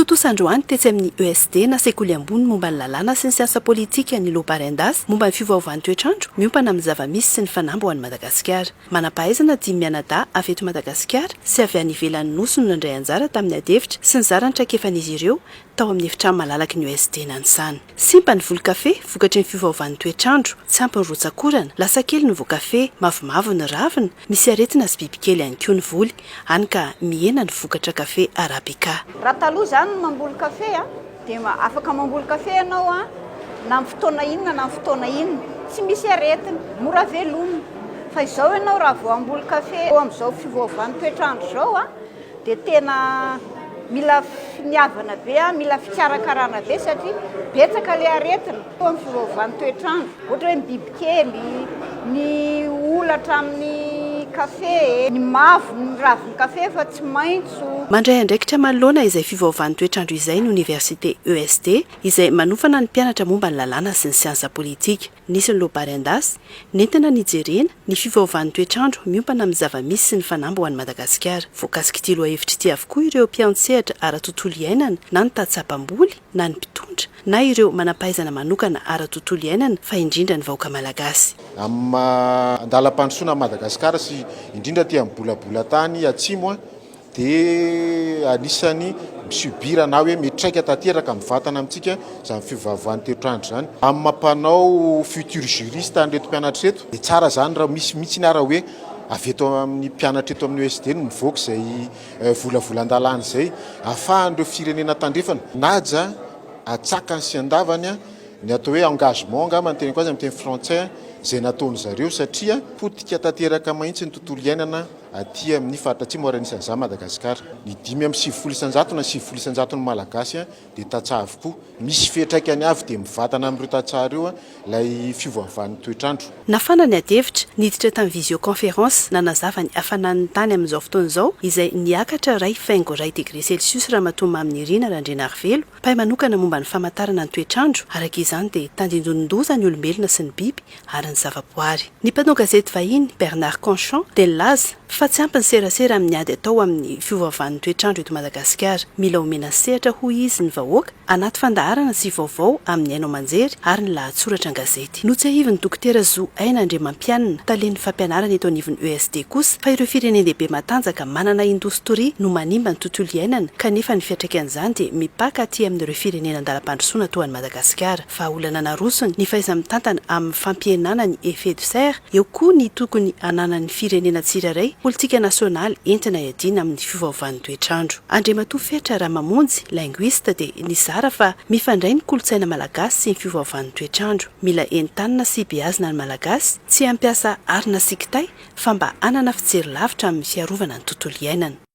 Tontosa androany tetsy amin'ny ESD na Sekoly ambony momba ny lalàna sy ny siansa politika ny Lobarendas momba ny fiovaovan'ny toetr'andro miompana amin'ny zava-misy sy ny fanamby ho an'i Madagasikara. Manam-pahaizana dimy mianadahy avy eto Madagasikara sy avy any ivelan'ny Nosy no nandray anjara tamin'ny adihevitra sy nizara ny traikefan'izy ireo tao amin'ny efitrano malalaky ny ESD Nanisana. Simba ny voly kafe vokatry ny fiovaovan'ny toetr'andro, tsy ampy ny rotsak'orana, lasa kely ny voakafe, mavomavo ny ravina, misy aretina sy bibikely ihany koa ny voly, hany ka mihena ny vokatra kafe Arabica. Raha taloha izany ny mamboly kafe dia afaka mamboly kafe ianao na amin'ny fotoana inona na amin'ny fotoana inona, tsy misy aretina, mora velomina. Fa izao ianao raha vao hamboly kafe eo amin'izao fiovaovan'ny toetr'andro izao dia tena mila finiavana be, mila fikarakarana be satria betsaka ilay aretina eo amin'ny fiovaovan'ny toetr'andro, ohatra hoe ny bibikely, ny holatra amin'ny kafe, ny mavo ny ravin'ny kafe fa tsy maitso. Mandray andraikitra manoloana izay fiovaovan'ny toetr'andro izay ny oniversite ESD izay manofana ny mpianatra momba ny lalàna sy ny siansa politika. Nisy ny loabary an-dasy, nentina nijerena ny fiovaovan'ny toetr'andro miompana amin'ny zava-misy sy ny fanamby ho an'i Madagasikara. Voakasik'ity lohahevitra ity avokoa ireo mpiantsehatra ara-tontolo iainana, na ny tantsaha mpamboly, na ny mpitondra, na ireo manampahaizana manokana ara-tontolo iainana, fa indrindra ny vahoaka malagasy. Amin'ny maha andalam-pandrosoana an'i Madagasikara sy indrindra aty amin'ny bolabolan-tany atsimo dia anisan'ny mi-subir na hoe miantraika tanteraka mivantana amintsika izany fiovaovan'ny toetr'andro izany. Amin'ny maha mpanao futur juriste an'ireto mpianatra ireto dia tsara izany raha misy mihitsy ara hoe avy eto amin'ny mpianatra eto amin'ny ESD no mivoaka izay volavolan-dalàna izay ahafahan'ireo firenena tandrefana manaja antsakany sy andavany ny atao hoe engagement angamba ny teneniko azy amin'ny teny frantsay izay nataon'ny zareo satria potika tanteraka mihitsy ny tontolo iainana aty amin'ny faritra atsimo ary anisan'izany Madagasikara. Ny 95% na 90 isan-jaton'ny Malagasy dia tantsaha avokoa. Misy fiantraikany avy dia mivantana amin'ireo tantsaha ireo ilay fiovaovan'ny toetr'andro. Nafana ny adihevitra, niditra tamin'ny visioconférence nanazava ny hafanan'ny tany amin'izao fotoana izao izay niakatra 1,1 degré celsius Ramatoa Maminirina Randrianarivelo, mpahay manokana momba ny famantarana ny toetr'andro, araka izany dia tandindonin-doza ny olombelona sy ny biby ary ny zavaboary. Ny mpanao gazety vahiny, Bernard Conchon, dia nilaza fa tsy ampy ny serasera amin'ny ady atao amin'ny fiovaovan'ny toetr'andro eto Madagasikara. Mila omena sehatra, hoy izy, ny vahoaka, anaty fandaharana sy vaovao amin'ny haino aman-jery ary ny lahatsoratra an-gazety. Notsiahivin'ny Dokotera Zo Aina Andriamampianina, talen'ny fampianarana eto anivon'ny ESD kosa, fa ireo firenen-dehibe matanjaka manana indostoria no manimba ny tontolo iainana kanefa ny fiantraikan'izany dia mipaka aty amin'ireo firenena an-dalam-pandrosoana toa an'i Madagasikara. Vahaolana narosony ny fahaiza-mitantana amin'ny fampihenana ny effet de serre, eo koa ny tokony hananan'ny firenena tsirairay politika nasionaly entina hiadiana amin'ny fiovaovan'ny toetr'andro. Andriamatoa Fetra Ramamonjy, linguiste, dia nizara fa mifandray ny kolontsaina malagasy sy ny fiovaovan'ny toetr'andro. Mila entanina sy beazina ny Malagasy tsy hampiasa arina sy kitay fa mba hanana fijery lavitra amin'ny fiarovana ny tontolo iainana.